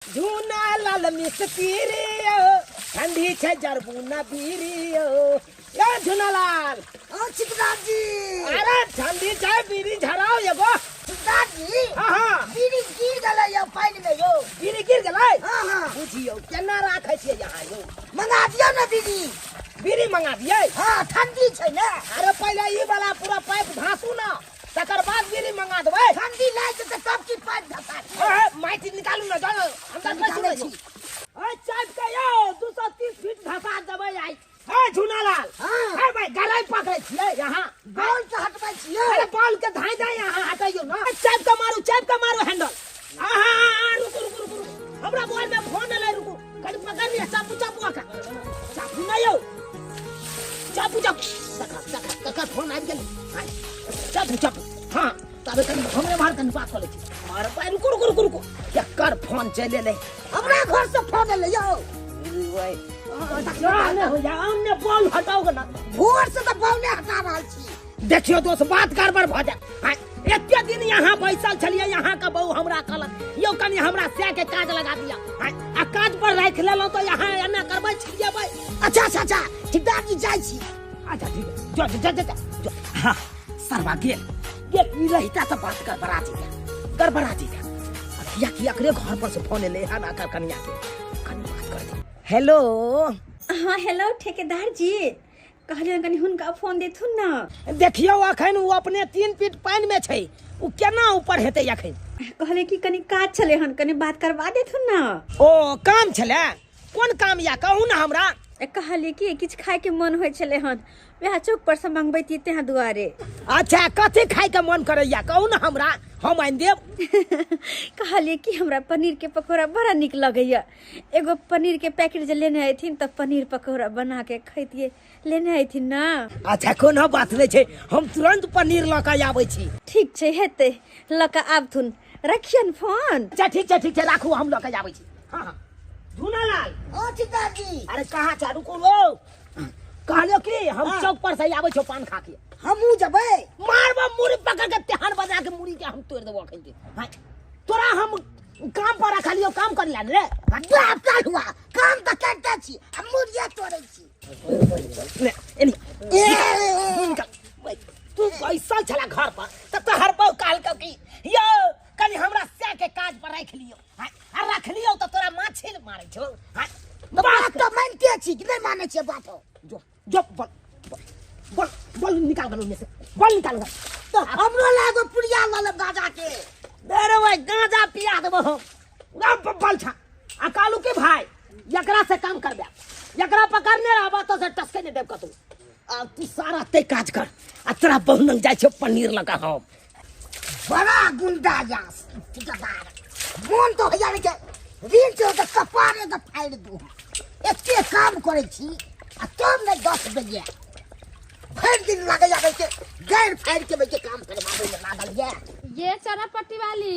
झूना लाल मिस्त्री ठंडी छै जरबुना बीड़ी ए झूना लाल। ओ ठेकेदार जी। अरे ठंडी छै बीड़ी झराओ एगो। ठेकेदार जी। हाँ हाँ। बीड़ी गिर गेलै यौ पानि में यौ। बीड़ी गिर गेलै? हाँ हाँ। बुझियौ केना राखै छियै यहाँ यौ? मंगा दियौ ने बीड़ी। बीड़ी मंगा दियै? हाँ ठंडी छै ने। अरे पहिले ई वाला पूरा पाइप घासू ना, तकर बाद बीड़ी मंगा देबै। ठंडी लागि जेतै तब की पाइप धसा दियै? अरे माटि निकालू ना, जानो अंदर निकालै पैसू छी। अरे चाप के यौ 230 फीट धसा देबै आइ। ए झूनालाल। हाँ। ए भाई गलाई पकड़ै छियै यहाँ। बॉल के हटबै छियै। अरे बॉल के धाई धाई यहाँ हटैयौ ना। चाप के मारू, चाप के मारू हैंडल। हाँ हाँ हाँ रुकू रुकू रुकू, हमरा मोबाइल में फोन एलै, रुकू कनि पकड़ लिअ। चापू चापू आका चापू ना यौ, चापू चापू। देखा देखा ककर फोन आबि गेलै। चापू चापू। हाँ तबे कनि हमरे बाहर कनि बात कऽ लै छी। मार भाई रुकू रुकू रुकू रुकू, केकर फोन चलि एलै? हमरा घर से फोन एलै यौ। हमने बॉल हटाओ ना, भोर से तऽ बॉले हटा रहल छी। देखियो दोस्त बात गड़बड़ भऽ जायत। एते दिन यहाँ बैसल छलियै, यहाँ के बहू हमरा कहलक यौ कनि हमरा सएह के काज लगा दिया, आ काज पर राखि लेलहुँ तऽ यहाँ एना करबै छियै। अच्छा अच्छा अच्छा ठेकेदार जी जाइ छी। अच्छा ठीक है, जो जो जो जो। हाँ सरवा गेल गेल, ई रहिता तऽ बात गड़बड़ा जैता, गड़बड़ा जैता। किया किया करे घर पर से फोन एलै हन आकर कनिया के कनि बात कर दे। हेलो। हाँ हेलो ठेकेदार जी, कहलियै कनि हुनका फोन देथुन ना। देखियौ अखन ओ अपने 3 फीट पानि में छै, ओ केना ऊपर हेतै अखन? कहलियै कि कनि काज छलै हन, कनि बात करवा देथुन ना। ओ काम छलै? कोन काम या कहू ना हमरा। कहलियै कि किछु खायके मन होइ छलै हन, वएह चौक पर से मंगबैती तें दुआरे। अच्छा कथी खायके मन करैया कहू ना हमरा, हम आनि देब। कहलियै कि हमरा पनीर के पकौड़ा बड़ा नीक लगैया, एगो पनीर के पैकेट जे लेने अयथिन तऽ पनीर पकौड़ा बना के खैतियै, लेने अयथिन ना? अच्छा कोनो बात नहि छै, हम तुरंत पनीर लऽ कऽ आबै छी। ठीक छै हेतै, लऽ कऽ आबथुन, रखियन फोन। अच्छा ठीक छै ठीक छै, राखू हम लऽ कऽ आबै छी। हाँ हाँ झूनालाल। ओ ठेकेदार जी। अरे कहाँ छै? रुकू ओ कहलियो कि हम चौक पर से आबै छौ पान खा के। हमहूँ जेबै। मारबो मुड़ी पकड़ के तेहन बजा के मुड़ी के हम तोड़ देबो अखन के। हाँ तोरा हम काम पर रखलियो, काम कर ला रे। बाप का हुआ, काम तऽ करिते छी आ मुड़िया तोड़ै छी। ले एनी तू बैसल छला घर पर तऽ तोहर बहू कहलकौ कि यौ कनि हमरा सएह के काज पर राखि लियौ। आ रख लियौ तऽ तोरा माछी मारै छौ। बात तऽ मानिते छी कि नहि मानै छियै बात? जो जो बोल बोल बोल निकाल गलो में से, बोल निकाल गलो। तऽ हमरो लागो पुड़िया लऽ लेब गांजा के। अरे भाई गांजा पिया देबो हम। बल छा आ कालू के भाई एकरा से काम करबे, एकरा पकड़ने रहबा तो से टसके नहीं देब कतौ। आ तू सारा ते काज कर आ तोरा बहु नंग जाइ छौ पनीर लगा हम। बड़ा गुंडा जास ठेकेदार, मोन तो होइया के रील के तऽ कपारे तऽ फाड़ि दू। एते काम करै छी आ तब नहि 10 बजे भरि दिन लागैया के गैर फाड़ि के बैठे काम करबाबै मे लागल ये। ये चरापट्टी वाली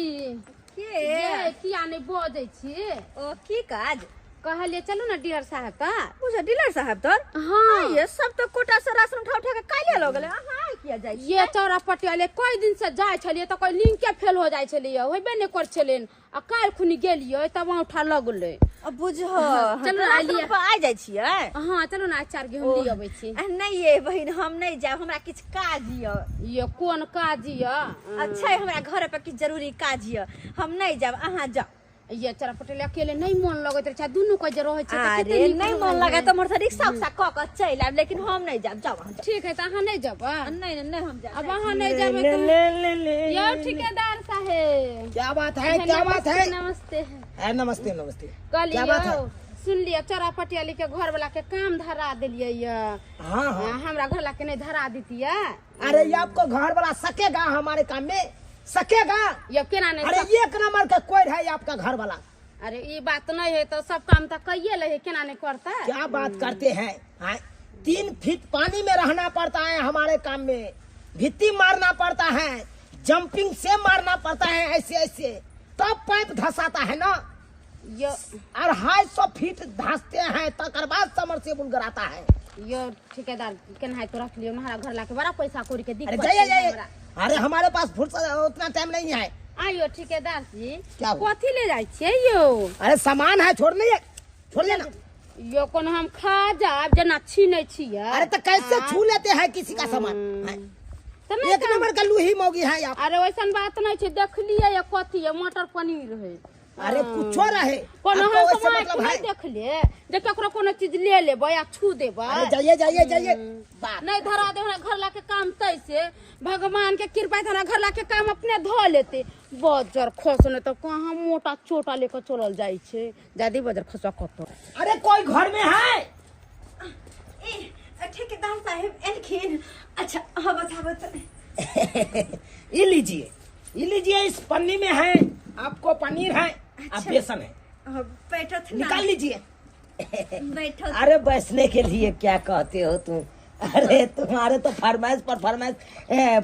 के ये किया नहि बजै छी? ओ की काज? कहलियै चलू ना डीलर साहब तऽ। बुझ डीलर साहब तर? हाँ। ये सब तऽ कोटा से राशन उठा उठा के काल्हि लऽ गेलै, अहाँ किया जाइ छी? ये चौरापट्टी वाले कई दिन से जाइ छलियै तऽ कोई लिंके फेल हो जाइ छलियै, होइबे नहि करै छलनि, आ काल्हि खुनी गेलियै तब औंठा लगलै। अब बुझ चलू ना, चलू आ जाइ छियै। हाँ चलू ना, 4 गेहूँ लिअ अबै छी। नहि ये बहिन हम नहि जायब, हमरा किछु काज यऽ। ये कोन काज यऽ? अच्छा हमरा घर पर किछु जरूरी काज यऽ, हम नहि जायब, अहाँ जाउ। ये चरापट्टी अकेले नहीं मन लगैत रहै छै, दुनू के जे रहै छै तऽ अरे कते नीक नहीं मन रहै लगे है। तऽ मोटर रिक्शा उक्सा कऽ के चलि आयब, लेकिन हम नहीं जायब, जाउ अहाँ जाउ। ठीक है तऽ अहाँ नहीं जेबै? नहीं नहीं नहीं हम जायब। अब अहाँ नहीं जेबै तऽ ले ले यौ ठेकेदार साहेब। क्या बात है, क्या बात है? नमस्ते। है नमस्ते नमस्ते। कहलियै क्या बात है? सुन लिअ चरापट्टी वाली के घर वाला के काम धरा देलियै ये। हाँ हाँ। हमरा घर वाला के नहीं धरा दितियै। अरे ये आपको घर वाला सकेगा हमारे काम में? सकेगा? ये केना नहीं? अरे एक नंबर का कोई है आपका घर वाला। अरे ये बात नहीं है तो सब काम तो कहिए ले, केना नहीं करता? क्या बात करते हैं? हाँ? 3 फीट पानी में रहना पड़ता है हमारे काम में, भित्ती मारना पड़ता है, जंपिंग से मारना पड़ता है, ऐसे ऐसे तब पाइप धसाता है ना। यो और 250 फीट धसते हैं तकर बाद समरसेबुल गिराता है। यो ठेकेदार केना तो रख लियो, हमारा घर लाके बड़ा पैसा कौड़ी के दिक्कत। अरे जाइए जाइए, अरे हमारे पास फुर्सत उतना टाइम नहीं है। आइयो ठेकेदार जी क्या हुआ? कथी ले जाइ छियै यौ? अरे सामान है, छोड़ नहीं, छोड़ लेना। यो कोनो हम खा जाब जेना छीनै छियै। अरे तो कैसे छू लेते हैं किसी का सामान? हैं? तऽ नहि एक नंबर का लूही मौगी है आप। अरे वैसन बात नहीं छै, देखलियै ये कथी ये मटर पनीर है। अरे कुछो रहे, कोनो आपको हम वैसे समाज मतलब नहीं है। देखले जे केकरो कोनो चीज ले लेबै आ छू देबै। अरे जाइए जाइए जाइए। बाप नहीं धरा दे हमरा घर लाके काम तैसे भगवान के कृपा से हमरा घर लाके काम अपने धो लेते। बजर खसने तो कहाँ मोटा चोटा लेकर चलल जाइ छै, जादे बजर खसवा कत। अरे कोई घर में है? ए ठेकेदार साहेब एलखिन। अच्छा हाँ बताबो तऽ। ये लीजिए, ये लीजिए, इस पन्नी में है आपको पनीर है। अच्छा। अब बेसन है। हाँ, बैठो निकाल लीजिए। बैठो। अरे बैठने के लिए क्या कहते हो तुम? अरे तुम्हारे तो फरमाइश पर फरमाइश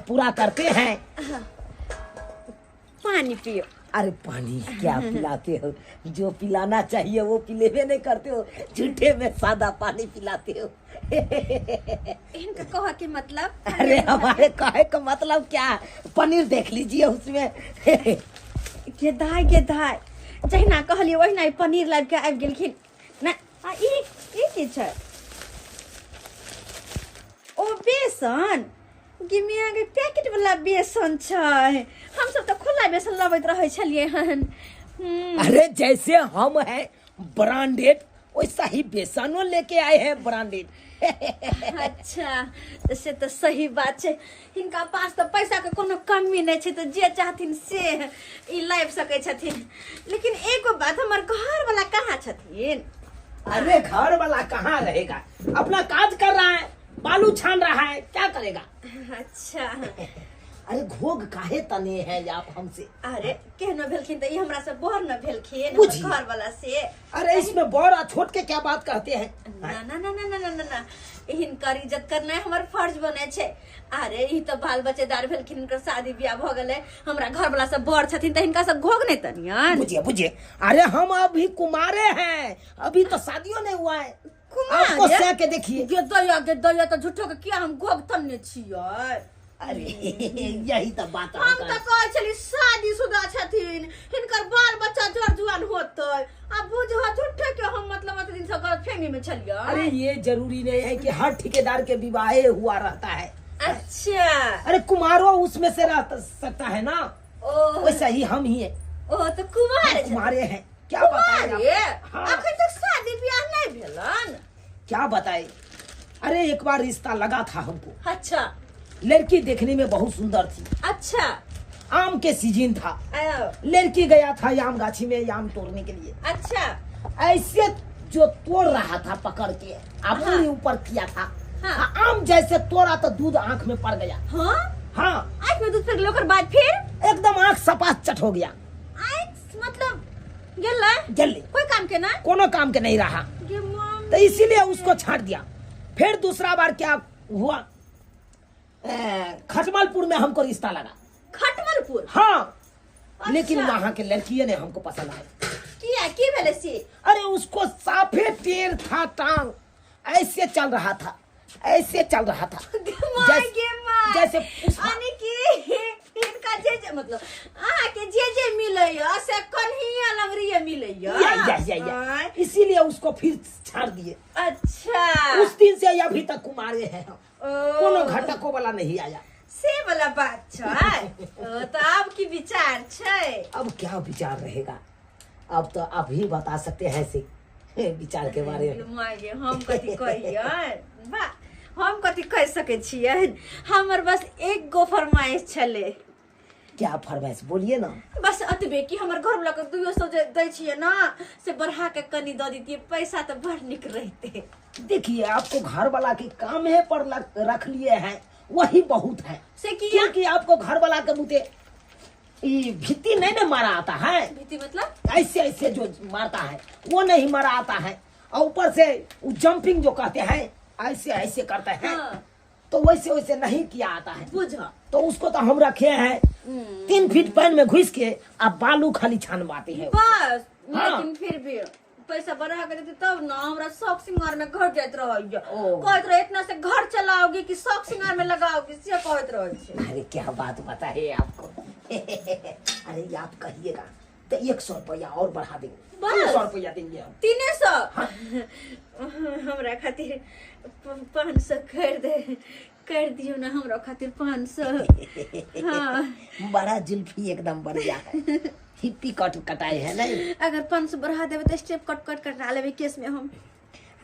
पूरा करते हैं। पानी पियो। अरे पानी क्या पिलाते हो, जो पिलाना चाहिए वो पिलेबे नहीं करते हो, झूठे में सादा पानी पिलाते हो। इनका कह के मतलब? अरे हमारे कहे का मतलब क्या है? पनीर देख लीजिए उसमें। गे दाय गे दाय, जहिना कहलियै ओहिना ई पनीर लाबि के आबि गेलखिन ना। आ ई की छै? ओ बेसन गे मियाँ गे, पैकेट वाला बेसन छै। हमसब तऽ खुला बेसन लबैत रहै छलियै हन। अरे जैसे हम हैं ब्रांडेड वैसा ही बेसनो लेके आए हैं ब्रांडेड। अच्छा से तऽ सही बात छै, हिनका पास तऽ पैसा के कोनो कमी नहि छै, तऽ जे चाहथिन से ई लाबि सकै छथिन। लेकिन एगो बात, हमर घर वाला कहाँ छथिन? अरे घर वाला कहाँ रहेगा, अपना काज कर रहा है, बालू छान रहा है, क्या करेगा। अच्छा। अरे घोग काहे तने है आप हमसे? अरे केहनो भेलखिन तऽ ई हमरा से बड़ न भेलखिन बुझिए। घर वाला से। अरे इसमें बड़ और छोट के क्या बात कहते हैं? ना ना ना ना ना ना ना ना, हिनकर इज्जत करनाइ हमर फर्ज बनै छै। अरे ई तऽ बाल बच्चेदार भेलखिन, हिनकर शादी बियाह भऽ गेलै, हमरा घर वाला सब बड़ छथिन तऽ हिनका सब घोग नहि तनियन। बुझिए बुझिए, अरे हम अभी कुमारे हैं, अभी तो शादियों नहीं हुआ है। कुमार आपको सह के देखिए। गे दया गे दया, तऽ झूठो के किया हम घोग तन्ने छियै? अरे यही तो बात हम तऽ कहै छली शादीशुदा छथिन, हिनकर बाल बच्चा जर जुआन होतै, आ बुझह झूठे के हम मतलब एते दिन से गलतफहमी में छलियै। अरे ये जरूरी नहीं है कि हर ठेकेदार के विवाहे हुआ रहता है। अच्छा। अरे कुमारो उसमें से रह सकता है ना, ओ वैसा ही हम ही है। ओ तऽ कुमार छथिन। कुमारे हैं, क्या बताए कुमारे? आप? हाँ। अखन तक शादी बियाह नहीं भेलन? क्या बताए, अरे एक बार रिश्ता लगा था हमको। अच्छा। लड़की देखने में बहुत सुंदर थी। अच्छा। आम के सीजन था, आयो। लड़की गया था आम गाछी में आम तोड़ने के लिए। अच्छा। ऐसे जो तोड़ रहा था पकड़ के, अपने ऊपर किया था। हाँ। आम जैसे तोड़ा तो दूध आंख में पड़ गया। हाँ? हाँ। आंख में दूध पड़ गेल, ओकर बाद फिर एकदम आंख सपाट चट हो गया। आंख मतलब गेलै? गेलै। कोई काम के ना? कोनो काम के नहीं रहा, गे मम्मी। तो इसीलिए उसको छांट दिया। फिर दूसरा बार क्या हुआ, खटमलपुर में हमको रिश्ता लगा। खटमलपुर? हाँ। अच्छा। लेकिन वहाँ के लड़की ने हमको पसंद आए। किया की भेलै से? अरे उसको साफे टेर था टांग, ऐसे चल रहा था, ऐसे चल रहा था। जैसे, गे माय। जैसे यानी कि हिनका जे जे मतलब अहाँ के जे जे मिलैया से कन्हिया लंगड़िया मिलैया। या या या या, इसीलिए उसको फिर छाड़ दिए। अच्छा। उस दिन से अभी तक कुमारे हैं हम, कोनो घटको वाला नहीं आया। से वाला बात छै। ओ तो अब की विचार छै? अब क्या विचार रहेगा, अब तो आप ही बता सकते हैं ऐसे विचार के बारे में। माय हम कथी कहियै, वाह हम कथी कहि सकै छियै। हमर बस एक गो फरमाइश छलै। क्या फरमाइश, बोलिए ना। बस अतबे कि हमर घर वाला के 200 जे दै छियै ना से बढ़ा के कनी दऽ दितियै पैसा तऽ बड़ नीक रहितै। देखिए आपको घर वाला के काम है पर रख लिए हैं वही बहुत है। से किया? क्योंकि आपको घर वाला के मुते भित्ति नहीं ना मारा आता है। भित्ति मतलब? ऐसे ऐसे जो मारता है वो नहीं मारा आता है, और ऊपर से वो जंपिंग जो कहते हैं ऐसे ऐसे करते हैं। हाँ। तो वैसे वैसे नहीं किया आता है। बुझा। तो उसको तो हम रखे हैं 3 फीट पैन में घुस के, अब बालू खाली छानवाते हैं बस। हाँ। लेकिन फिर भी पैसा बढ़ा के देते तब ना हमरा शौक सिंगार में घर जाइत रहैया। कहैत रहे इतना से घर चलाओगी कि शौक सिंगार में लगाओगी, से कहैत रहै छै। अरे क्या बात बताए आपको। अरे ये आप कहिएगा तो 100 रुपया और बढ़ा देंगे। बस। 300 रुपया देंगे हम। 300? हमरा खातिर 500 कर दियो ना, हमरा खातिर 500। हाँ बड़ा जुल्फी एकदम बढ़िया है, हिप्पी कट कटाए है नहीं। अगर 500 बढ़ा देवे तो स्टेप कट कट कटा लेवे केस में हम।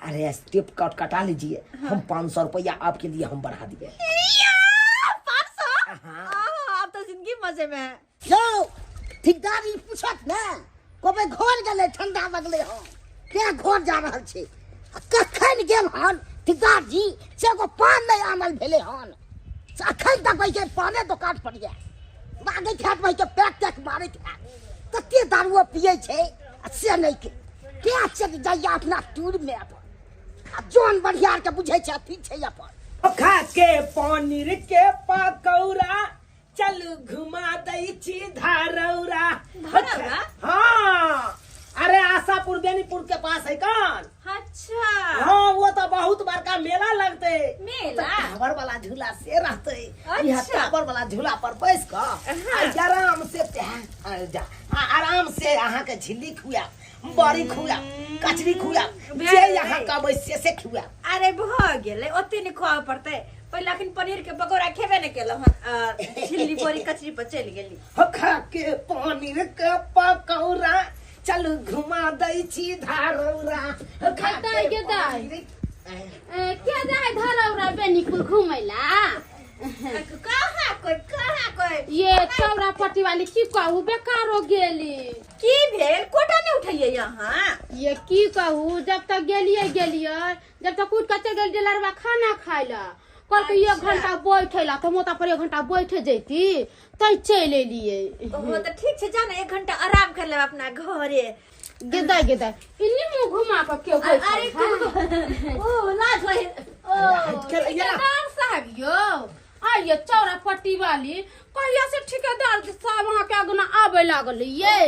अरे स्टेप कट कटा लीजिए, हम 500 रुपया आपके लिए हम बढ़ा दिए। 500? हाँ, आप तो जिंदगी मजे में है। यौ ठेकेदार ई पूछत ने कबे घर गेलै ठंडा लगलै हन, के घर जा रहल छै आ कखन गेल हन ठेकेदार जी से एगो पान नहि आनल भेलै हन, से अखन तक के पाने दोकान पर ये लागैत हैत के पैक तैक मारैत हैत, कते दारुओ पियै छै आ से नहि के के चलि जाइए अपना टूर में अपन आ जौन बढ़ियार के बुझै छै अथी छै अपन। खा के पनीर के पकौड़ा चलू घुमा दै छी धारौरा। धारौरा? हाँ, अरे आशापुर बेनीपुर के पास है कौन। अच्छा हाँ, वो तो बहुत बड़का मेला लगते। मेला? तो टावर वाला झूला से रहते। अच्छा। टावर वाला झूला पर बैस कर आराम से आराम से अहाँ के झिल्ली खुआ, बड़ी खुआ, कचरी खुआ, जे यहाँ कहबै से खुआ। अरे भ गेलै, ओते नहि खुआबऽ पड़तै। पहिले अखन पनीर के पकौड़ा खेबे नहि केलहुँ हन, झिल्ली बड़ी कचरी पर चलि गेली। खा के पनीर के पकौड़ा चलू घुमा दै छी धारौरा। के जाय धारौरा बेनीपुर घुमैला? कहाँ कोई, कहाँ कोई? ये चौरा पट्टी वाली की कहू बेकारो गेली। की भेल? कोटा नहीं उठैये यहाँ? ये की कहू, जब तक गेलिए गेलिए जब तक उठ के चलि गेल लड़वा खाना खाय ला, कहलकै 1 घंटा बैठेला तो मोता पर 1 घंटा बैठे जैती तै चलि एलियै। ओहो तऽ ठीक छै, जा ने 1 घंटा आराम कर लेब अपना घरे। गेदा गेदा इन्नी मुँह घुमा कऽ केओ अरे ओ लाज होइ। ओ ठेकेदार साहब यौ, आइये चौरा पट्टी वाली कहिया से ठेकेदार साहब अहाँ के अगना आबे लागल ये।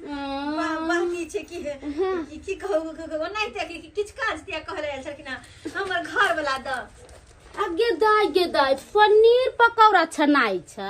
वाह की छै की की कहू ओनाहिते किछु काज तिया कहले आयल छलखिन हमर घर वाला दऽ। आगे दाई गे दाई पनीर पकौड़ा छनाइ छै।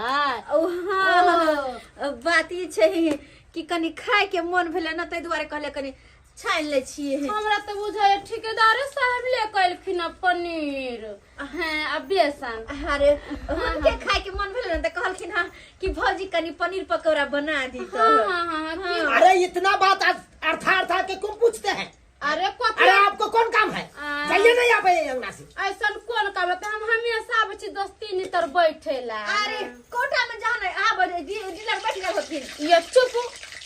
ओ हाँ, बात ई छै कि कनि खाय के मन भेलै ने, ताहि दुआरे कहले कनि छानि लै छियै। हमरा तऽ बुझाइए ठेकेदारे साहब ले के एलखिन पनीर हैं आ बेसन। अरे हुनके खाय के मन भेलै ने तऽ कहलखिन हँ कि भौजी कनि पनीर पकौड़ा बना दी। हाँ हाँ हाँ। अरे इतना बात अर्था अर्था के क्यों पूछते हैं? अरे अरे आपको कौन काम है? जाइए नहीं आप अंगना से। ऐसा कौन काम है? हम हमेशा आबै छी दोस्ती तर बैठेला। अरे कोटा में जहन आबै डीलर बैठ गेल होथिन। ये चुप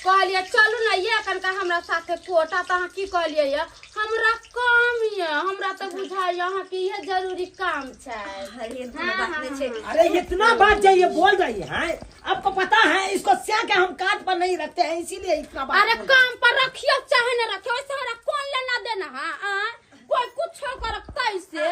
कहलिए चलू ना ये कनका हमरा साथे कोटा, तऽ अहाँ की कहलिए ये हमरा काम ये, हमरा तऽ बुझाइए अहाँ के ये जरूरी काम छै। अरे बात नहीं छै। अरे इतना बात जाइए बोल रही है, आपको पता है इसको स्या के हम काट पर नहीं रखते हैं, इसीलिए इतना बात। अरे काम पर रखियो चाहे न रखियो, ऐसे हमरा कौन लेना देना है? कोई कुछ करता से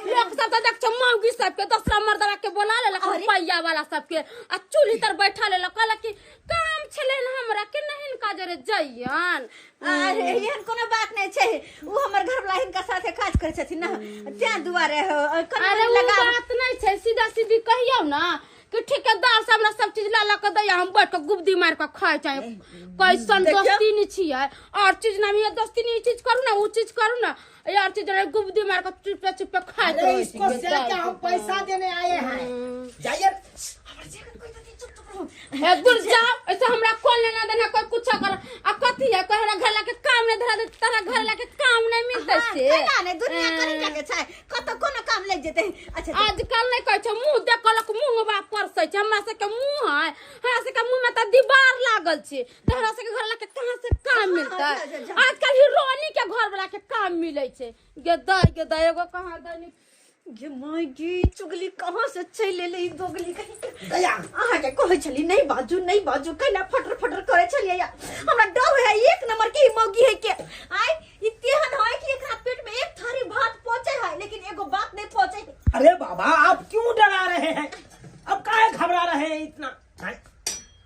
लोग सब तो देख मौगी सबके दूसरा मर्दवा के बोला लेलक रुपैया वाला सबके आ चूल्ही तर बैठा लेलक, कहलक कि काम छलै हमरा के नहीं हिनका जरे जइयन। अरे एहन कोनो बात नहीं छै, उ हमर घर वाला हिनका साथे काज करै छथिन ना, तें दुआरे अरे उ बात नहीं छै, सीधा सीधी कहियौ ना कि ठेकेदार से हमरा सब चीज ला ला के दैया, हम बैठ के गुब्दी मार के खाय चाहे। कैसन दोस्ती नहीं छियै, और चीज ना ये दोस्ती नहीं, चीज करू ना उ चीज करू ना, यार चीज नहीं गुब्दी मार के चुपे चुपे खाय। अरे इसको से क्या हम पैसा देने आए हैं, जाइए हमर जगह कोई दती चुप चुप रहो। ए दूर जाओ, ऐसे हमरा कौन लेना देना, कोई कुछ कर आ कथी है, कोई हमरा घर ला के काम नहीं धरा दे, तारा घर ला के काम नहीं मिलते से केना नहीं दुनिया करी जाके छै, कत कोनो काम लग जेते। अच्छा आजकल नहीं कहै छै मुंह देखलक मुंह बा परसै छै, हमरा सबके मुंह है, हमरा सबके मुंह में त दीवार लागल छै, त हमरा सबके घर ला के कहां से काम मिलतै? आजकल हीरोनी के घर वाला के काम मिलै छै। गेदा गेदा एगो कहां दनी गे my गे चुगली कहाँ से चलि एलै ई दोगली कहीं। दया अहाँ के कहै छली नहीं बाजू नहीं बाजू, कैला फटर फटर करै छलियै। हमरा डर होय है 1 नंबर के ई मौगी है के आय ई तेहन है कि एकरा पेट में 1 थारी भात पहुंचे है लेकिन एगो बात नहीं पहुंचे है। अरे बाबा आप क्यों डरा रहे हैं, अब काहे घबरा रहे हैं इतना?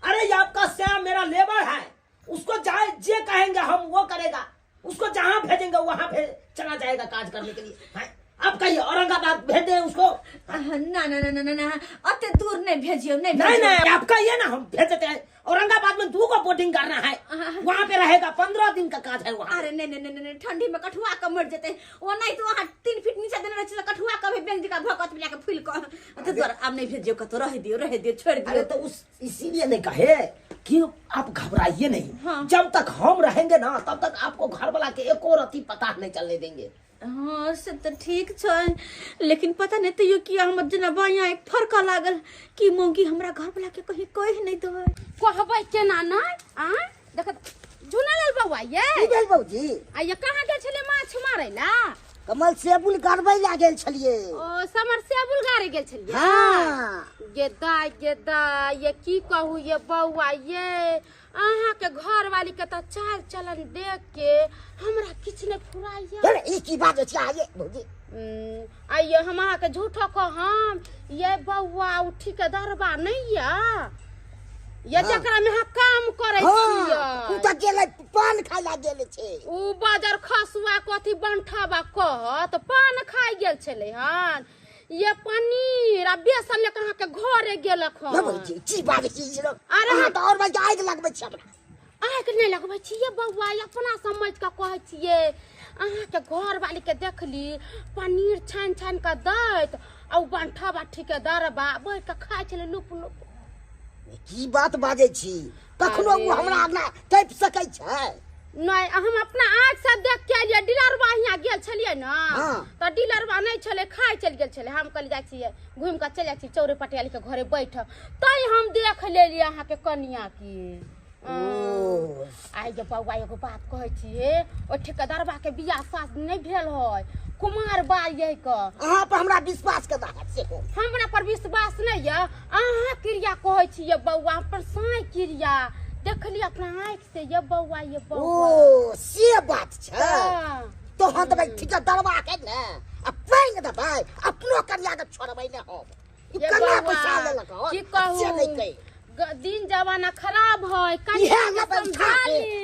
अरे ये आपका श्याम मेरा लेबर है, उसको जाए जे कहेंगे हम वो करेगा, उसको जहाँ भेजेंगे वहाँ भेज चला जाएगा काज करने के लिए। आप कहिए औरंगाबाद भेज दे उसको। ना ना ना ना ना, अते दूर नहीं भेजियो, नहीं नहीं नहीं, आप कहिए ना, हम भेज देते हैं। औरंगाबाद में 2 को बोटिंग करना है, वहाँ पे रहेगा 15 दिन का काज है वहाँ। अरे नहीं नहीं नहीं नहीं, ठंडी में कठुआ का मर जेते, वो नहीं तो वहाँ 3 फीट नीचे देने रहे कठुआ का भी बैंक जी का भकत मिला के फूल को तो द्वारा आप नहीं भेजियो, कतो रह दियो, रह दियो, छोड़ दियो। अरे तो उस इसीलिए नहीं कहे कि आप घबराइए नहीं। हाँ। जब तक हम रहेंगे ना तब तक आपको घर वाला के एको रत्ती पता नहीं चलने देंगे। हाँ से तो ठीक छै, लेकिन पता नहीं तैयो कि हमर जेना बाया एक फरका लागल कि मौगी हमरा घर वाला के कहीं कह नहीं दो। कहबै केना नै आ देख झुनालाल बौआ ये की भेल बौजी? आ ये कहाँ गेल छले माछ मारै ला? कमल सेबुल गाड़बै ला गेल छलिए। ओ समर सेबुल गाड़े गेल छलिए? हाँ। ये दाई ये दाई ये की कहू ये बौआ ये अहाँ के घर वाली के त चाल चलन देख के हमरा किछ नहीं फुराइया। अरे ई की बात छै आये भौजी? आइये हम अहाँ के झूठो कहम ये बौआ उठी के दरबा नहीं या ये जकरा में अहाँ काम करै छियै। उ त गेलै पान खाय ला गेल छै। उ बाजार खसुआ कथी बंठबा कहत पान खाय गेल छलै हन। ये पनीर आ बेसन लेके अहाँ के घरे गेलक हन। भौजी की बात छी? अरे अहाँ त और बात आगि लगबै छी अपना। आगि नहि लगबै छियै बौआ, अपना समझ के कहै छियै। अहाँ के घर वाली के देखली पनीर छानि छानि के दैत आ उ बंठबा ठेकेदारबा बैठ के खाय छलै लुप लुप। की बात बाजै छी? कखनो उ हमरा आगना टपि सकै छै? नहीं, हम अपना आँख से देख के एलियै। डीलरबा हियाँ गेल छलियै ने तऽ डीलरबा नहि छलै, खाय चलि गेल छलै। हम कहलियै जाइ छियै घुमि कऽ चलि जाइ छी चौरे पटियाली के घरे बैठब, तैं हम देख लेलियै अहाँके कनिया के। आइ गे बौआ एगो बात कहै छियै, ओहि ठेकेदारबा के बियाह सास नहि भेल है, कुमार बा ये के। अहाँ पर हमरा विश्वास केना हैत से कहू? हमरा पर विश्वास नहि यऽ? अहाँ क्रिया कहै छियै बौआ, अपन साँइ क्रिया देखली अपना आँखि से ये बौआ ये बौआ। ओ से बात छै तोहन तऽ ठेकेदारबा के ने आ पैंग देबै, अपनो कनिया के छोड़बै ने हम। ई केना पैसा लेलक हन? की कहू, से नहि कहि। दिन जमाना खराब है,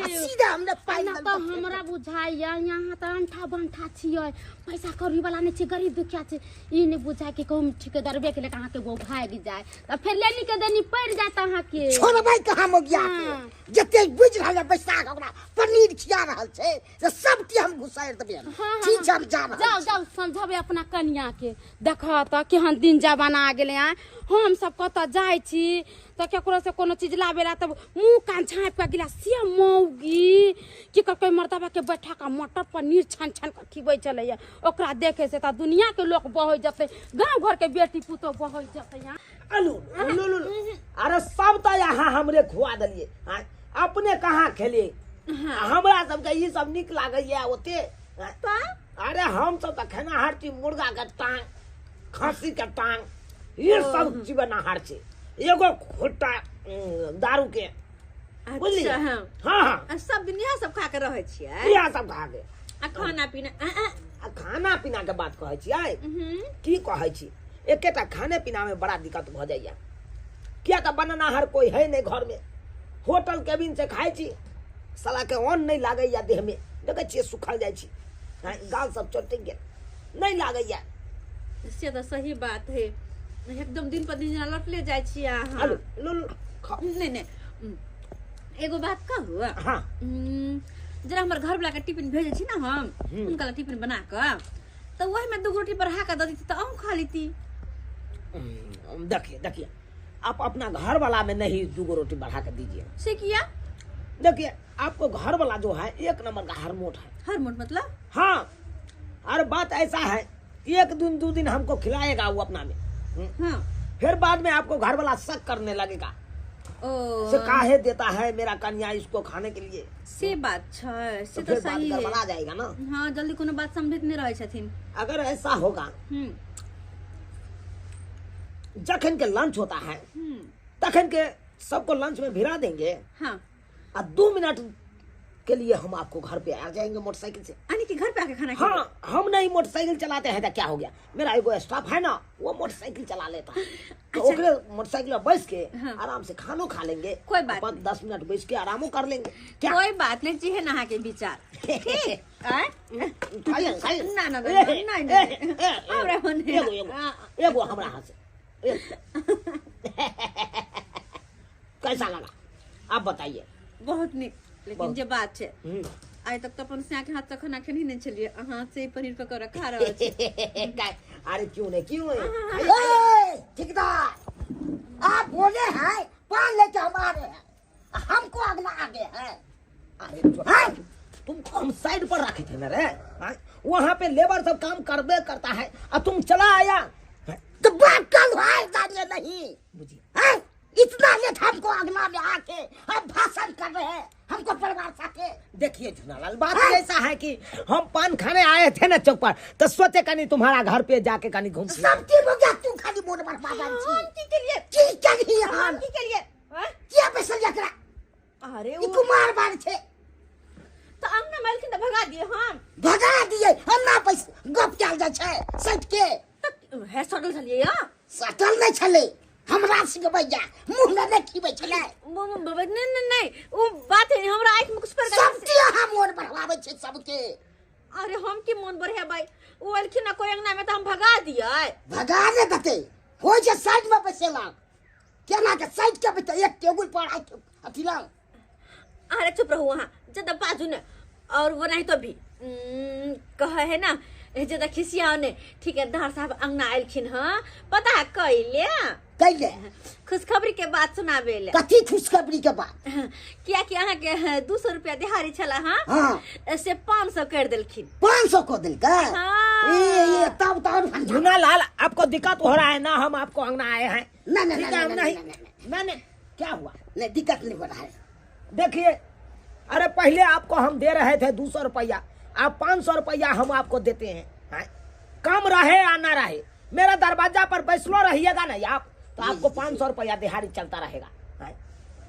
सीधा हमने पाइ ना तो हमरा बुझाइया यहाँ तऽ अंठा बंठा छियै, पैसा कौड़ी वाला नहि छै, गरीब दुखिया छै। ई नहि बुझाय कि कहूँ ठेकेदारबे के लेके अहाँके गो भागि जाय तऽ फेर लेनी के देनी पड़ि जायत अहाँके। छोड़बै कहाँ मौगिया के? जते बुझि रहल बैसाख ओकरा पनीर खिया रहल छै से सबके हम घुसारि देबै। ठीक छै, हम जा रहल। जाउ जाउ समझाबै अपना कनिया के। देखऽ तऽ केहन दिन जमाना आ गेलै। आँ हम सब कतऽ जाइ छी तऽ केकरो से कोनो चीज लाबे ला तब मुँह कान झाँपि कऽ गिला से मौगी की कहलकै मर्दबा के बैठा कऽ मटर पनीर छानि छानि कऽ खिबै छलैया। ओकरा देखे से तऽ दुनिया के लोक बहै जेतै, गाँव घर के बेटी पुतोह बहै जेतै। अलू लू लू, अरे सब तऽ यहाँ हमरे खुआ देलियै, अपने कहाँ खेलियै? हमरा सबके ई सब नीक लागैया ओते। अरे हम सब तऽ खेनाहार छी, मुर्गा के टांग, खस्सी के टांग, ये सब जीवनाहार छी। एगो खुट्टा दारू के बुझलियै? अच्छा, हाँ हाँ। सब दिन इएह सब खा के रहै छियै? इएह सब खा के। आ खाना पीना? आ खाना पीना के बात कहै छियै, की कहै छी, एकेटा खाने पीना में बड़ा दिक्कत भऽ जाइया। किया तऽ बननाहार कोई है नहीं घर में, होटल केबिन से खाइ छी, साला के अन्न नहीं लागैया देह में, देखै छियै सुखल जाइ छी, गाल सब चटकि गेल, नहीं लागैया। से तऽ सही बात है, एकदम दिन पर दिन जेना लौटले जाइ छियै अहाँ। नहीं नहीं, एगो बात कहू? हाँ। जेना हमर घर वाला के टिफिन भेजै छी ने हम, हुनका ला टिफिन बना कऽ, तऽ ओहिमे 2 रोटी बढ़ा कऽ दऽ दैती तऽ अहूँ खा लेती। देखिए देखिए, आप अपना घर वाला में नहीं 2 रोटी बढ़ा के दीजिए। से किया? देखिए आपको घर वाला जो है 1 नंबर का हरमोट है। हरमोट मतलब? हाँ, और बात ऐसा है 1 दिन 2 दिन हमको खिलाएगा वो अपना में, हाँ, फिर बाद में आपको घर वाला शक करने लगेगा। ओ से काहे देता है मेरा कन्या इसको खाने के लिए? से बात छै, से तो तो फिर बात सही है। गड़बड़ा जाएगा ना। हाँ, जल्दी कोनो बात समझैत नहि रहै छथिन। अगर ऐसा होगा, जखन के लंच होता है तखन के सबको लंच में भिरा देंगे। हाँ, आ 2 मिनट के लिए हम आपको घर पे आ जाएंगे मोटरसाइकिल से। यानी कि घर पे आके खाना? हाँ, हम नहीं मोटरसाइकिल चलाते हैं तो क्या हो गया, मेरा एगो स्टाफ है ना, वो मोटरसाइकिल चला लेता है। तो ओकरे मोटरसाइकिल पर बैठ के आराम से खानो खा लेंगे। कोई बात 5-10 मिनट बैठ के आरामो कर लेंगे। क्या कोई बात नहीं जी, है नहा के विचार। ठीक खाइए खाइए। ना ना नहीं नहीं, हमरा मन एगो एगो हमरा हाथ से कैसा लगा आप बताइए? बहुत निक। लेकिन जे बात है, आइ तक तो अपन सिया के हाथ से खाना खेनी नहीं छलिए, अहाँ से पनीर पकौड़ा खा रहल छी। अरे क्यों नहीं, क्यों नहीं ठेकेदार, आप बोले हैं पान लेके हम आ रहे हैं, हमको अगला आगे है। अरे तुमको हम साइड पर रखे थे ना रे, वहाँ पे लेबर सब काम करबे करता है और तुम चला आया। तो बात कल है नहीं बुझिए, इतना लेट हमको अगला में आके हम भाषण कर रहे हैं, हमको परिवार साथे। देखिए झुनालाल, बात ऐसा है कि हम पान खाने आए थे ना चौक पर, तो सोचे कहीं तुम्हारा घर पे जाके कहीं घूम। सब ठीक हो गया, तू खाली मोड़ पर पागल छी। हम की के लिए की करी, हम की के लिए क्या पैसा एकरा? अरे ई कुमार बार छे तो अंगना मालकिन त भगा दिए। हम भगा दिए, हम ना पैसा गप चल जाय छै सट के। त है सटल छलिए या सटल नहीं छले, हमरा सिखबैया मुंह में नहीं खीबै छलै। नहीं नहीं नहीं, वो बात है हमरा आंख में कुछ पर सबके हम मोन बढ़ाबै छै सबके। अरे हम की मोन बढ़ेबै, ओ अलखिन ना कोई अंगना में तो हम भगा दिए। भगा ने देते होय छै साइड में बैसेला, केना के साइड के बैठे एक टेबुल पर अथी ला। अरे चुप रहू वहां ज्यादा बाजू ने, और वो नहीं तो भी कहे है ना ज्यादा खिसियाओ ने। ठेकेदार साहब अंगना आलखिन। हां पता है कैले कैले खुशखबरी के बात सुनाबे ले। कथी खुशखबरी के बात? किया कि अहाँ के 200 रुपया दिहाड़ी छला। हां हां, से 500 कर देलखिन। 500 को देलकै? हां। ए तब तो झुनालाल आपको दिक्कत हो रहा है ना, हम आपको अंगना आए हैं। ना ना ना नहीं ना, क्या हुआ? नहीं दिक्कत नहीं हो रहा है। देखिए, अरे पहले आपको हम दे रहे थे 200 रुपया, आप 500 रुपया हम आपको देते हैं। कम रहे या ना रहे, मेरा दरवाजा पर बैसलो रहिएगा ना आप, तो आपको 500 रुपया दिहाड़ी चलता रहेगा।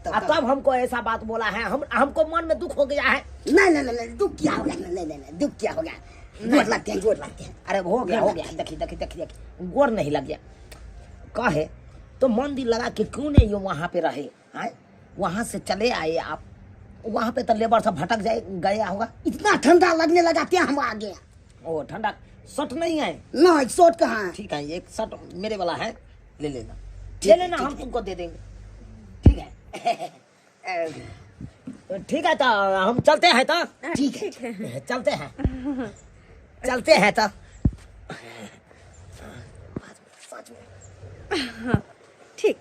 तब हमको ऐसा बात बोला है, हम हमको मन में दुख हो गया है। नहीं नहीं नहीं, दुख क्या हो गया? नहीं नहीं नहीं, दुख क्या हो गया? गोर लगते हैं, गोर लगते हैं। अरे हो गया हो गया, देखिए देखिए देखिए, गोर नहीं लग गया। कहे तो मन दिल लगा कि क्यों नहीं ये वहाँ पे रहे, वहाँ से चले आए आप, वहाँ पे तो लेबर सब भटक जाए गया होगा। इतना ठंडा लगने लगा क्या हम आ गया। ओ ठंडा शर्ट नहीं है? नहीं, शर्ट कहाँ है? ठीक है, एक शर्ट मेरे वाला है, ले लेना, ले लेना, हम तुमको दे देंगे। ठीक है ठीक है, तो हम चलते हैं। तो ठीक है, चलते हैं, चलते हैं तो। ठीक,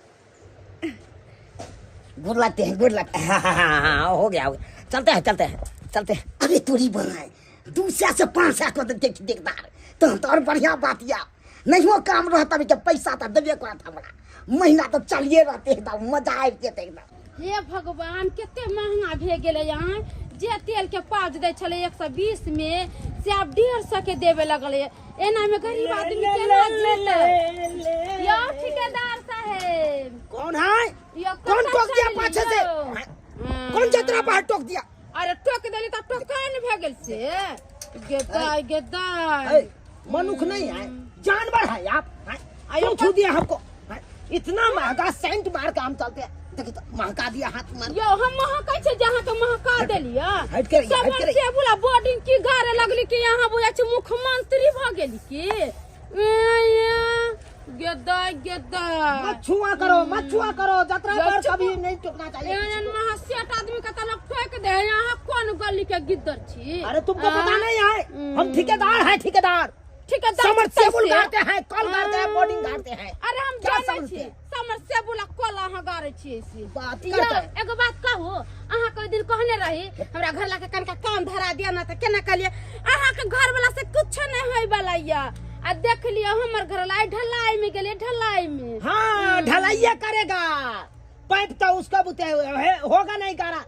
गोर लगते हैं, गोर लगते हैं। हाँ हाँ हाँ, हो गया हो गया, चलते हैं चलते हैं चलते हैं। अरे तोरी बनाए 200 से 500 को देख देखदार तो और बढ़िया बात या नहीं हो काम रहता भी पैसा तो देबे करत हमरा, महीना तो चलिए रहते एकदम, मजा आबि जेतै एकदम। हे भगवान, कते महंगा भे गेलै यहाँ। जे तेल के पाउच दै छलै 120 में, से आब 150 के देवे लगलै। एना में गरीब आदमी केना जीतै? यो ठेकेदार साहेब। कौन है? कौन टोक दिया पाछे से? कौन जतरा पर टोक दिया? अरे टोक देली त टोकन भे गेल से। गेदाय गेदाय, मनुख नहीं है, जानवर है आप। क्यों छू दिया हमको? इतना महंगा सेंट मार के हम चलते हैं, देखिए तो महका दिया हाथ मार। यो हम महकै छै जहाँ के महका देलियै। हट के हट के से बोला बोर्डिंग की गारे लगली कि यहाँ बुझा छै मुख्यमंत्री भ गेली की। गेदाय गेदाय, मत छुआ करो, मत छुआ करो, जतरा पर कभी नहीं टोकना चाहिए। एहन महासेठ आदमी के तलक ठोक दे। यहाँ कोन गली के गिद्दर छी? अरे तुमको पता नहीं है, हम ठेकेदार हैं, ठेकेदार। ठेकेदार समरसेबुल गाड़ते हैं, कल गाड़ते हैं, बोर्डिंग गाड़ते हैं। अरे हम जानै छी समरसेबुल आ कल अहाँ गाड़ै छियै से। बात करते हैं। एगो बात कहू, अहाँ के दिन कहने रही हमरा घर ला के कनका काम धरा दिया ना, त केना कहलियै अहाँ के घर वाला से कुछ नहीं होय वाला या। आ देख लियो हमर घर वाला ढलाई में गेलै, ढलाई में। हाँ, ढलाइया करेगा, पाइप तो उसका बुते होगा नहीं गाड़ा,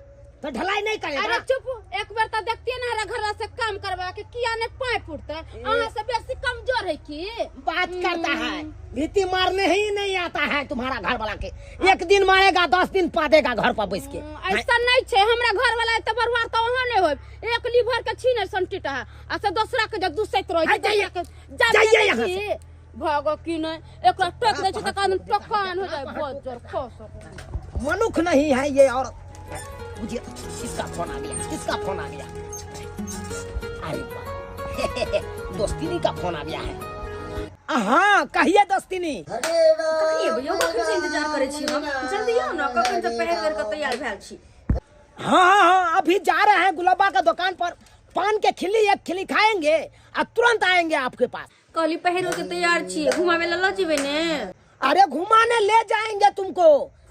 तो ढलाई नहीं करेगा। अरे चुप, एक बार तो देखतिए ना हमरा घर से काम करवा के किया ने पाई फुटते? अहाँ से बेसी कमजोर है की? बात करता है, भीती मारने ही नहीं आता है तुम्हारा घर वाला के। एक दिन मारेगा 10 दिन पादेगा घर पर बैस के। ऐसा नहीं छे, हमरा घर वाला त बरवार त वहां नहीं होय। एक लीवर के छीने संटीटा है आ से दोसरा के जब दुसैत रहे जाइए यहां से भागो की नहीं। एकरा टोक दे छै त कान टोकान हो जाए बहुत जोर खस। मनुख नहीं है ये और मुझे किसका फोन आ गया, किसका फोन आ गया? अरे वाह, दोस्तिनी का फोन आ गया है। हाँ कहिए दोस्तिनी। कहिए भैया, कखन से इंतजार करे छी हम, जल्दी आओ ना, कखन से पहर कर के तैयार भेल छी। हाँ हाँ अभी जा रहे हैं गुलाबा का दुकान पर, पान के खिली एक खिली खाएंगे और तुरंत आएंगे आपके पास। कहली पहर के तैयार छी, घुमावे ला ल जेबे ने? अरे घुमाने ले जाएंगे तुमको,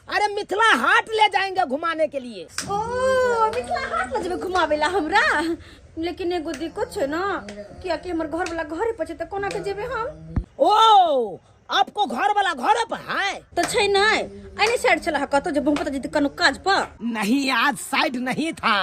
अरे मिथिला हाट ले जाएंगे घुमाने के लिए। ओ मिथिला हाट ले जेबे घुमावे ला हमरा? लेकिन एगो दिक्कत छै ना, किया कि हमर घर वाला घरे पर छै त कोना के जेबे हम? ओ आपको घर वाला घरे पर है त छै नै, आइने साइड छला कतो जे हम पता जेते कोनो काज पर। नहीं आज साइड नहीं था,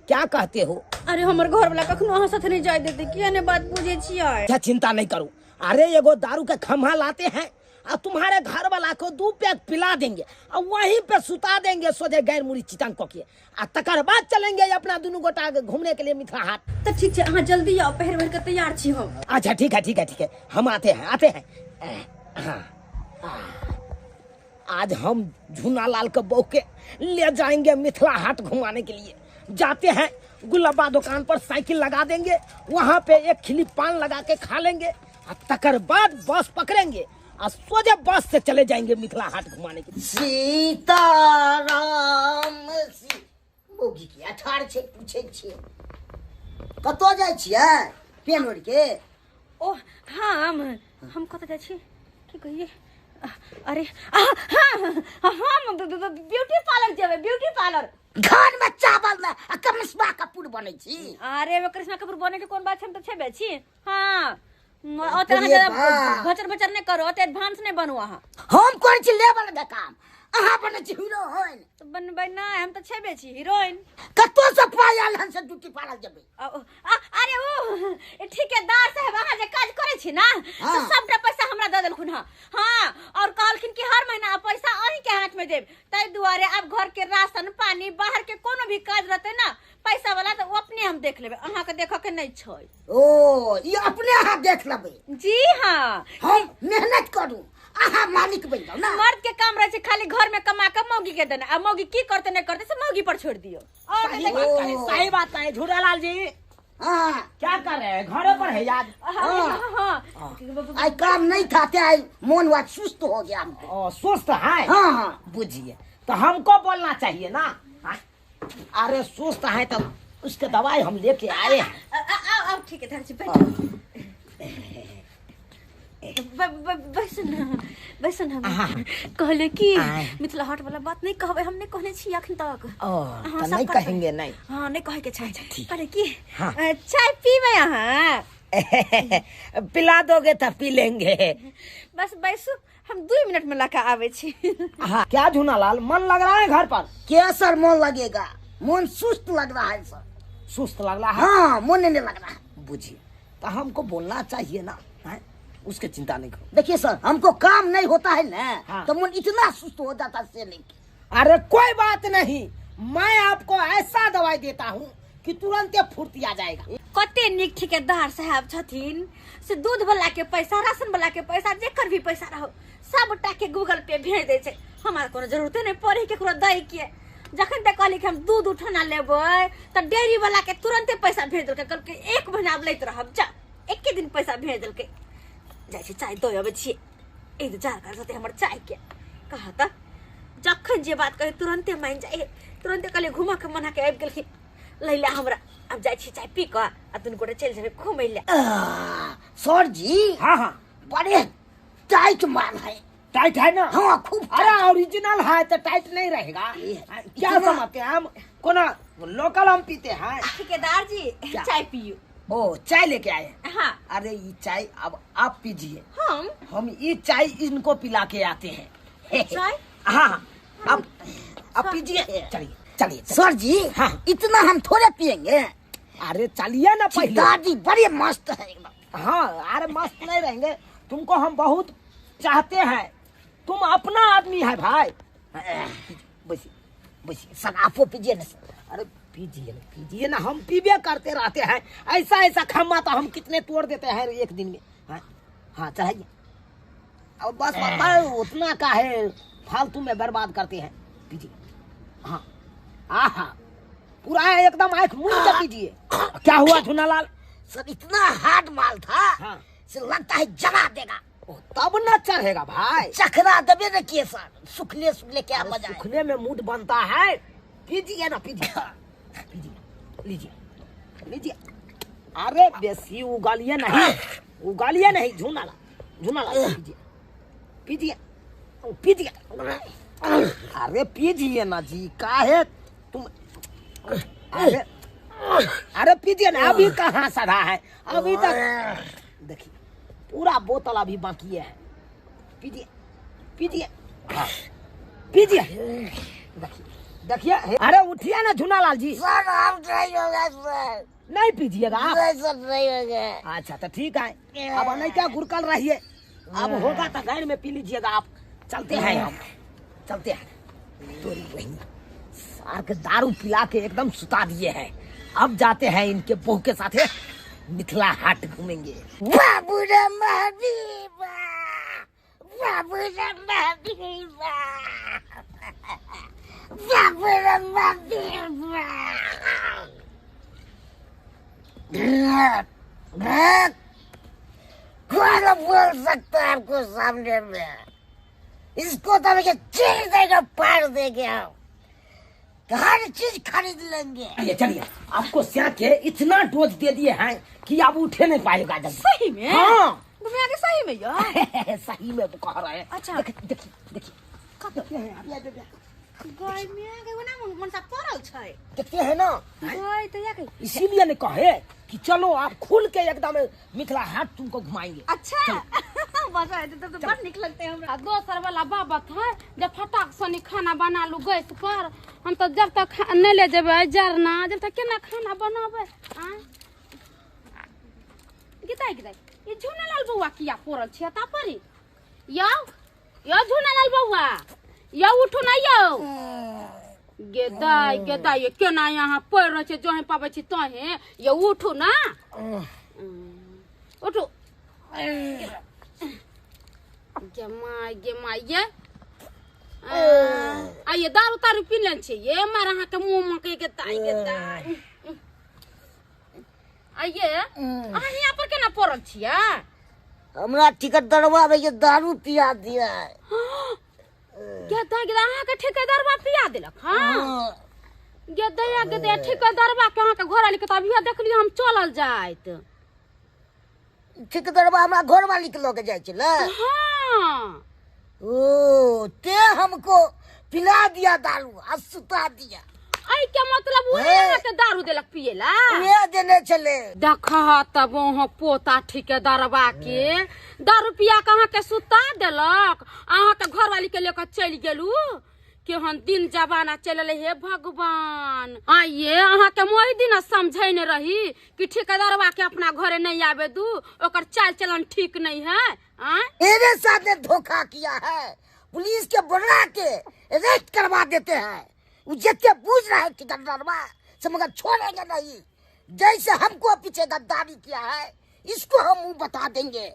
क्या कहते हो? अरे हमर घर वाला कखनो अहाँ साथ नहीं जाय देते, किया ने बात बुझे छियै? अच्छा चिंता नहीं करू, अरे एगो दारू के खम्हा लाते हैं और तुम्हारे घर वाला को 2 पैक पिला देंगे और वहीं पे सुता देंगे सोझे गैर मुरी चितंग को के, आ तकर बाद चलेंगे अपना दोनों गोटा घूमने के लिए मिथिला हाट। तो ठीक है अहाँ जल्दी आओ, पहर भर के तैयार छी हम। अच्छा ठीक है ठीक है ठीक है, हम आते हैं आते हैं। हाँ, आज हम झूना लाल के बहू के ले जाएंगे मिथिला हाट घुमाने के लिए। जाते हैं गुलाबा दुकान पर साइकिल लगा देंगे, वहाँ पे एक खिली पान लगा के खा लेंगे और तकर बाद बस पकड़ेंगे और सोझे बस से चले जाएंगे मिथिला हाट घुमाने के लिए। सीताराम मौगी की अठार छे पूछे छे कतौ जाइ छियै पेन ओढ़ के? ओ हम कतौ जाइ छी की कहिए? अरे हाँ हम ब्यूटी पार्लर जेबै, ब्यूटी पार्लर। घर में चावल में आ करिश्मा कपूर बनै छी। अरे करिश्मा कपूर बने के कोन बात छै, हम तऽ छेबे छी। हाँ ओते अहाँ भचर भचर नहि करू, ओते एडवांस नहि बनू अहाँ। हम करै छी लेवल के काम, अहाँ बनै छी हीरोइन। तऽ बनबै नहि, हम तऽ छेबे छी हीरोइन। कतौ से पाइ आयल हन से ब्यूटी पार्लर जेबै? अरे ओ ठेकेदार साहब अहाँ जे काज करै छी ना, से सबटा पैसा हमरा दऽ देलखुन हँ। हाँ और कहलखिन कि हर महीना पैसा अहीं के हाथ में देब, ताहि दुआरे आब घर के राशन पानी बाहर के कोनो भी काज रहतै ना पैसा वाला तो अपने हम देख लेबै, अहाँ के देखऽ के नहीं छै। ओ ई अपने अहाँ देख लेबै? जी हाँ, हम मेहनत करू अहाँ मालिक बनि जाउ ना। मर्द के काम रहे छै खाली घर में कमा के मौगी के देना, आ मौगी की करते नहीं करते से मौगी पर छोड़ दियो। और सही बात है झूलालाल जी। हाँ क्या कर रहे हैं, घरे पर है याद? हाँ आई काम नहीं था आई मोन वाज सुस्त हो गया हमको। ओ सुस्त है? हाँ हाँ बुझिए तो हमको बोलना चाहिए ना। अरे सुस्त है तो उसके दवाई हम लेके आए हैं। आओ ठीक है बैसो ना। कहले कि मिथिला हाट वाला बात नहीं कहबे, हमने कहने छी अखन तक। ओ तो नहीं कहेंगे? नहीं हाँ नहीं कहे के छै। कहले कि चाय पीबे अहाँ? पिला दोगे तो पी लेंगे। बस बैसू, हम 2 मिनट में लाके आवे छी। हाँ क्या झूनालाल मन लग रहा है घर पर? क्या सर मन लगेगा, मन सुस्त लग रहा है सर। सुस्त लग रहा है? हाँ मन नहीं लग रहा है। बुझिए तो हमको बोलना चाहिए ना, है? उसके चिंता नहीं करो। देखिए सर हमको काम नहीं होता है ना। हाँ। तो मन इतना सुस्त हो जाता है से नहीं। अरे कोई बात नहीं, मैं आपको ऐसा दवाई देता हूँ कि तुरंत फुर्ती आ जाएगा। कते नीक ठेकेदार साहब छथिन से दूध वाला के पैसा, राशन वाला के पैसा, जेकर भी पैसा रहो सबटा के गूगल पे भेज दै छै। हमरा कोनो जरूरते नहीं पड़े केकरो दै के। जखन तक कहली कि हम दूध उठाना लेबै त डेयरी वाला के तुरंते पैसा भेज देलकै, कहलकै 1 महीना आब लैत रहब, जा एके दिन पैसा भेज देलकै। जाइ छी चाय दऽ अबै छियै, इंतजार कर सकते हमर चाय के। कहा त जखन जे बात कहे तुरंते मान जाए, तुरंते कहलियै घुमा के मना के आबि गेलखिन लैला हमरा। अब जाइ छी चाय पी कऽ आ दुनू गोटे चलि जेबै घुमै लए। सर जी हाँ हाँ बड़े टाइट माल है। टाइट है ना? हाँ खूब। अरे ओरिजिनल है तो टाइट नहीं रहेगा। क्या समझते हैं हम, कोना लोकल हम पीते हैं। ठेकेदार जी चाय पियो। ओ चाय लेके आए हैं? हाँ। अरे ये चाय अब आप पीजिए, हम ये चाय इनको पिला के आते हैं। चाय? हाँ हाँ अब पीजिए। चलिए चलिए सर जी। हाँ इतना हम थोड़े पियेंगे, अरे चलिए ना पहले। दादी बड़े मस्त है एकदम। हाँ अरे मस्त नहीं रहेंगे, तुमको हम बहुत चाहते हैं, तुम अपना आदमी है भाई। बसी बसी सर आपको पीजिए ना सर। अरे पीजिए ना पीजिए ना, हम पीबे करते रहते हैं। ऐसा ऐसा खम्मा तो हम कितने तोड़ देते हैं एक दिन में। हाँ हाँ चढ़ाइए। और बस बाबा उतना का है फालतू में बर्बाद करते हैं। पीजिए। हाँ आहा पूरा एकदम आंख मूंद के पीजिए। क्या हुआ झुनालाल? सर इतना हार्ड माल था। हाँ। सर लगता है जला देगा। तब न चढ़ेगा भाई। चखना दबे न किए सर, सुखले सुखले क्या मजा है। सुखने में मूड बनता है। पीजिए ना पीजिए पीजिए, लीजिए लीजिए। अरे बेसी उगालिए नहीं, उगालिए नहीं। झुनाला झुनाला पीजिए पीजिए पीजिए। अरे पीजिए ना जी, काहे तुम। अरे अरे पीजिए ना, अभी कहाँ सड़ा है अभी तक। देखिए पूरा बोतल अभी बाकी है। पीजिए पीजिए पीजिए। देखिए देखिए। अरे उठिए ना झुनालाल जी। सर हम नहीं होगा सर। नहीं पीजिएगा आप? नहीं सर नहीं होगा। अच्छा तो ठीक है, अब नहीं क्या गुरकल रहिए, अब होगा तो गाड़ी में पी लीजिएगा आप। चलते हैं हम, चलते हैं। तोरी बहन सार के दारू पिला के एकदम सुता दिए हैं। अब जाते हैं इनके बहू के साथ मिथिला हाट घूमेंगे। बाबू रे महबीबा, बाबू रे महबीबा, बाबू रे महबीबा। कौन बोल सकता है आपको सामने में? इसको तो मुझे चीर देगा, पार देंगे हम, हर चीज खरीद लेंगे। चलिए चलिए, आपको स्या के इतना डोज दे दिए हैं कि आप उठे नहीं पाएगा जल्दी। सही में? हाँ तुम्हें आगे सही में यार? सही में कह रहे हैं। अच्छा देखिए देखिए देखिए, गाय में आ गए ना मन सा पड़ल छै। देखते हैं ना गाय तो या इसीलिए ने कहे कि चलो आप खुल के एकदम मिथिला हाट तुमको घुमाएंगे। अच्छा बस आए तो बड़ निक लगते हमरा। दोसर वाला बाबत है जब फटाक सनी खाना बना लू गैस पर, हम तो जब तक नहीं ले जेबै जरना जब तक केना खाना बनाबै। गीताई गीताई ई झुनालाल बौआ किया पड़ल छै ता परी? यौ यौ झुनालाल बौआ यौ उठू ना यौ। गेदाई गेदाई केना यहाँ पड़ रहल छै, जोहे पाबै छी तोहे। यौ उठू ना, उठू। गे my गे my ये आइए दारू तारू पी लेने छी ये मार अहाँ के मुँह में के गेदाई गेदाई। आइए अहाँ यहाँ पर केना पड़ल छियै? हमरा ठेकेदारवा में दारू पिया दिया। गेदा गेदा अहाँ के ठेकेदारवा पिया देलक? हाँ गेदया गेदया ठेकेदारवा के अहाँ के घर वाली के तो अभियो देखलियै हम चलल जाइत। ठेकेदारवा हमरा घर वाली के लऽ के जाइ छलै? हाँ। ओ ते हमको पिला दिया दारू आ सुता दिया। ऐ के मतलब उहे अहाँ के दारू देलक पिएला? उहे देने छलै। देखह तब वहाँ पोता ठेकेदारवा के दारू पिया के अहाँ के सुता देलक, अहाँ के घरवाली के लेकर चलि गेलू। केहन दिन जमाना चलल हे भगवान। आइए अहाँ के मोहि दिन समझैने रही कि ठेकेदारवा के अपना घरे नहीं आवे दू, ओकर चाल चलन ठीक नहीं है। मेरे साथ ने धोखा किया है, पुलिस के बुला के अरेस्ट करवा देते हैं। वो जितने बूझ रहा है ठेकेदारवा से, मगर छोड़ेंगे नहीं। जैसे हमको पीछे गद्दारी किया है इसको हम मुंह बता देंगे।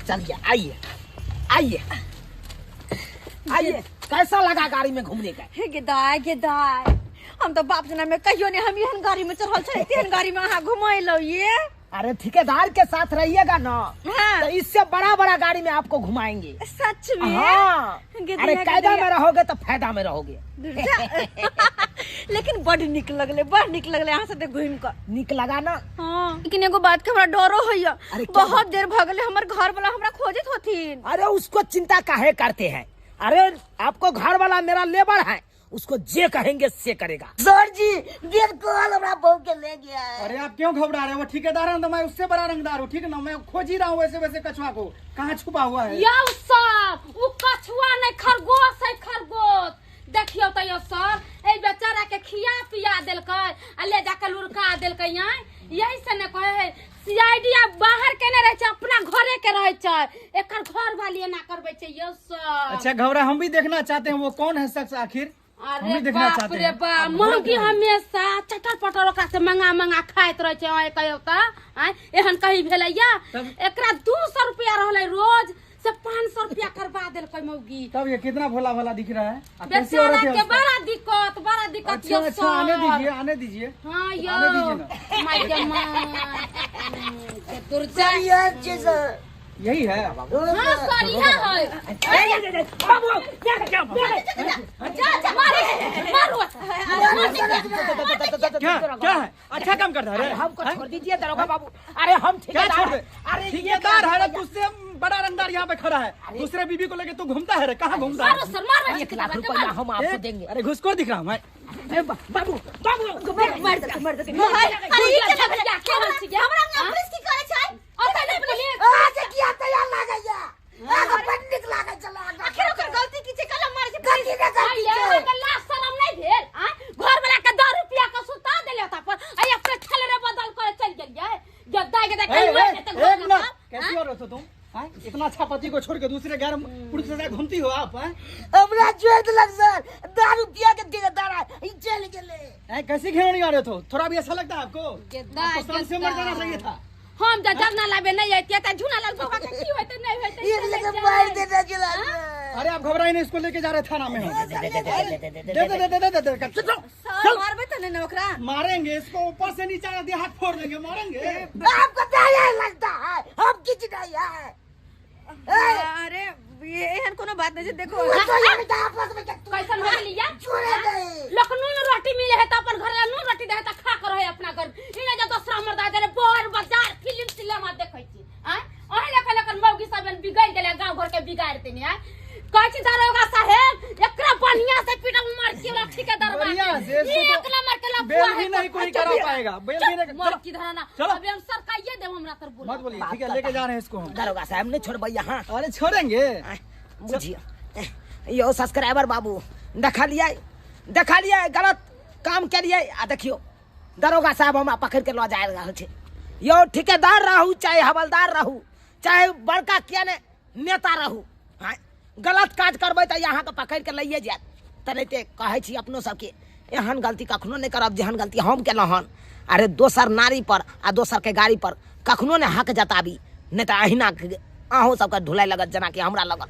चलिए आइए आइए आइए। कैसा लगा गाड़ी में घूमने का? गेदाय गेदाय हम तो बाप जना में कहियो नहीं हम एहन गाड़ी में चढ़ल छै, तेहन गाड़ी में अहाँ घुमैलौ ये। अरे ठेकेदार के साथ रहिएगा ना। हाँ। तो इससे बड़ा बड़ा गाड़ी में आपको घुमाएंगे। सच में? हाँ। अरे कायदा में रहोगे तो फायदा में रहोगे। लेकिन बड़ निक लगले, बड़ निक लगले अहाँ साथे घूम के। निक लगा ना? हाँ। लेकिन एगो बात के हमरा डरो होइया, बहुत देर भ गेलै, हमर घर वाला हमरा खोजत होथिन। अरे उसको चिंता काहे करते हैं? अरे आपको घर वाला मेरा लेबर है, उसको जे कहेंगे से करेगा। सर जी बिल्कुल हमरा बहू के ले गया है। अरे आप क्यों घबरा रहे हो? वो ठेकेदार है तो मैं उससे बड़ा रंगदार हूँ, ठीक है ना? मैं खोज ही रहा हूँ वैसे वैसे कछुआ को, कहाँ छुपा हुआ है। यौ साहब वो कछुआ नहीं खरगोश है, खरगोश। देखियो त यो सर ए बेचारा के खिया पिया देलकै आ ले जाके लुढ़का देलकै। यही से ने कहे है सीआईडी आ बाहर के ने रहे छै, अपना घरे के रहे छै। एकर घर वाली एना करबै छै यो सर। अच्छा घबरा, हम भी देखना चाहते हैं वो कौन है शख्स आखिर। अरे बाप रे बाप, मौगी हमेशा चटर पटर ओकरा से मंगा मंगा खाइत रहे छै। आय कहियो त एहन कहीं भेलैया? एकरा 200 रुपया रहलै रोज से 500 रुपया करवा देलकै मौगी। तब ये कितना भोला भोला दिख रहा है बेचारा के, बड़ा दिक्कत बड़ा दिक्कत। अच्छा अच्छा, आने दीजिए आने दीजिए। हां यो my के मां दुर्जा यही है। हाँ सर यह है। बाबू मारो क्या क्या है? अच्छा काम करता है, हमको छोड़ दीजिए दरोगा बाबू। अरे हम ठेकेदार, अरे ठेकेदार है, तुझसे बड़ा रंगदार यहाँ पे खड़ा है, दूसरे बीबी को लेके तू घूमता है रे, कहाँ घूमता है? सर मारो, 1 लाख रुपया हम आपको देंगे। अरे घुसखोर दिख रहा हूँ मैं। बाबू बाबू मार दे मार दे। अरे ई के हमरा पुलिस की करे छै? आज किया तैयार लागैया, आगे बड़ नीक लागै छल। आखिर ओकर गलती की छै? कल मारे छै गलती ने गलती छै। लाज शरम नहीं भेल? घर वाला के 10 रुपया के सुता देले ता पर आ अपने छलरे बदल कर चल गेलियै। गद्दा के देख एक मिनट, कैसी औरत हो तुम? इतना अच्छा पति को छोड़ के दूसरे गैर पुरुष के साथ घूमती हो आप? हमरा छोड़ देलक सर, 10 रुपया के ठेकेदार ई चल गेलै। कैसी घिनौनी औरत हो, थोड़ा भी अच्छा लगता है आपको? आपको शर्म से मर जाना चाहिए था। हम जब जरना लाबे नहीं आती त झूना लाल बाबा के की होते नहीं होते, ये लेके मार देना चला। अरे आप घबराइए नहीं, इसको लेके जा रहे थाना में हम। दे दे दे दे दे दे सर, मारबे त नहीं ओकरा? मारेंगे इसको, ऊपर से नीचे आधा हाथ फोड़ देंगे, मारेंगे। आपको दया लगता है, हम किछ नहीं है। अरे ये एहन कोनो बात नहीं छै, देखो कैसन हो गेलिया। लोक नून रोटी मिले है त अपन घर ला नून रोटी दे है त खा कर रहे अपना घर। इने जे दोसरा मर्द दे रे बर बाजार फिल्म सिनेमा देखै छी। आ ओहे लेखा लेखन मौगी सब बिगड़ गेलै, गांव घर के बिगाड़ देने। आ कहै छी दरोगा साहेब एकरा बढ़िया से पीटब मार के वाला ठेकेदार बा, एक नंबर के लफुआ बेल भी नहीं कोई करा पाएगा, बेल भी नहीं। मर की धराना अभी हम सरकाइए देब, हमरा तर बोल मत बोलिए, ठीक है? लेके जा रहे हैं इसको हम। दरोगा साहब नहीं छोड़बै यहां। अरे छोड़ेंगे, बुझियो यो सब्सक्राइबर बाबू देखा लिया देखा लिया गलत काम के लिए। आ देखियो दरोगा साहब हमरा पकड़ के ल जा रहल छै। यो ठेकेदार रहू चाहे हवलदार रहू चाहे बड़का किया ने नेता रहू, हाँ गलत काज करबै तऽ अहाँके पकड़ के लइए जायत। तनाहिते कहै छी अपनो सबके एहन गलती कखनो नहि करब जेहन गलती हम केलहुँ हन। अरे दोसर नारी पर आ दोसर के गाड़ी पर कखनो नहि हक जताबी, नहि तऽ अहिना अहूँ सबके ढुलाइ लगत जेनाकि हमरा लगत।